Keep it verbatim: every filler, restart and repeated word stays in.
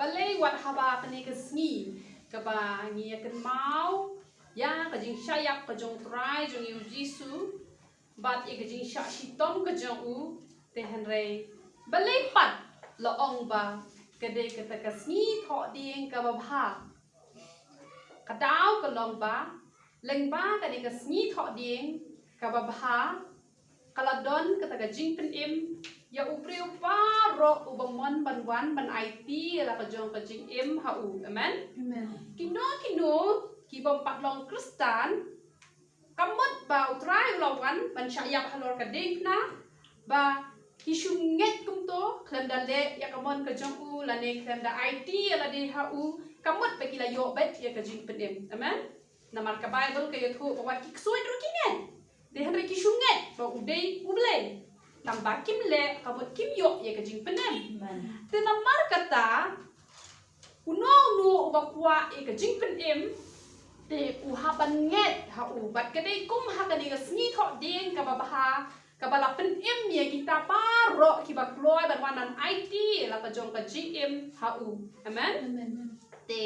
Balei wat haba kane ka sngi kaba ngi ïa kynmaw ïa ka jingshah ïap ka jong u Trai jong ngi u Jisu bad ïa ka jingshah shitom ka jong u, te hynrei balei pat la ong ba ka dei kata ka sngi thohdieng kaba bha? Ka daw ka long ba lyngba kane ka sngi thohdieng kaba bha ka la don kata ka jingpynim ïa u briew baroh uba mon ban wan ban aiti ïa la ka jong ka jingim ha u. Amen. Amen. Kino kino ki bym pat long Khristan, ka mut ba u Trai u la wan ban shah ïap halor ka diengphna, ba ki shu ngeit kumto khlem da leh ïa ka mon ka jong u lane khlem da aiti ïa lade ha u, ka mut ba ki la ïoh beit ïa ka jingpynim. Amen. Namar ka Baibl ka ïathuh ba wat ki ksuid ruh ki ngeit, te hynrei ki shu ngeit ba u dei u Blei, tang ba kim leh ka mut kim ïoh ïa ka jingpynim. Te namar kata uno uno uba kwah ïa ka jingpynim, te u hap ban ngeit ha u. Bad ka dei kum ha kane ka sngi thohdieng kaba bha kaba la pynim ïa kita baroh kiba kloi ban wan ban aiti ïa la ka jong ka jingim ha u. Amen. Amen. Te